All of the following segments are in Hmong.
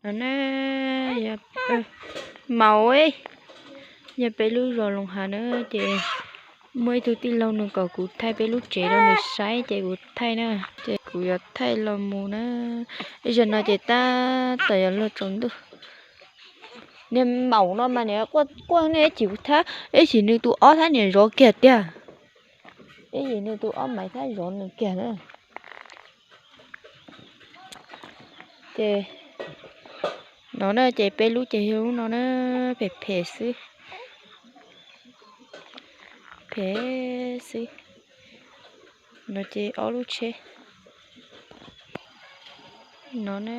No na, yog maum, yog peb lub zos Loos Hav na, ces muaj ib tug tij laug nws kom kuv thaij peb lub tsev rau nws saib ces kuv thaij na, ces kuv yuav thaij los mus na. Ib zaug no ces tab tom yuav luag tsaus ntuj. Niag maum no mas niam quaj quaj ne, ib chim kuv thab, ib chim nws tus ob thab niam zov kiag tiag, ib chim nws tus ob maiv thab zov nws kiag na. Ces no na ces peb lub ces yog lub no na, phem phem xwb, phem xwb. No ces ob lub tsheb no na,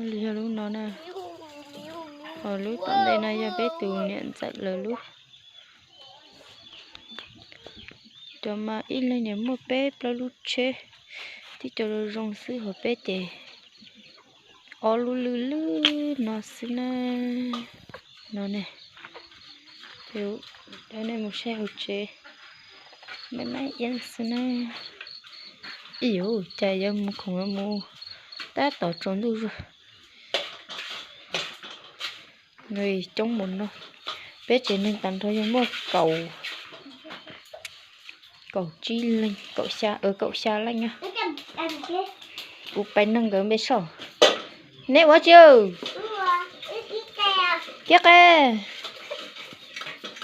li yog lub no na, ho lub tom ntej no yog peb tus niam ntxawm lawv lub. Cov mas ib leeg niam muaj peb plaub lub tsheb, tib co zoo zoo xwb, ho peb ces ob lub lwj lwj no xwb na. No ne, nej mus saib hauv tsev, maj maj iab xwb na. Ib yuv cas yuav mus khoom yuav mus tab tom tsaus ntuj zuag. Coob mus no, peb tsev neeg tag nrho yog muaj kaum, kaum tsib leeg, kaum xya, kaum xya leej. Kuv pais nug nkawd npe saib. Neb ua tsi? Kib qe,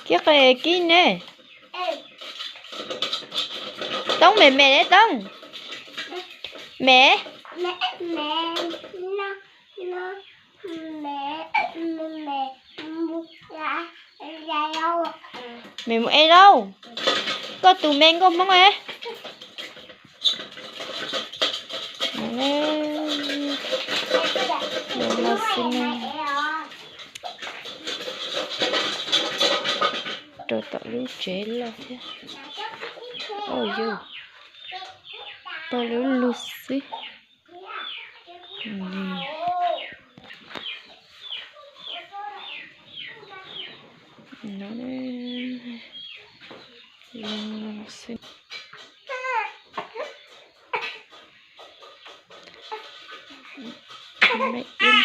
kib qe kib ne. Toob, me me ne Toob. Me, me mus ev lauj. Koj tus me nkauj Hmoob es. Rau tom lub tsev loj thiab. Yus, pawg lug lug xwb. No, xwb. Me ib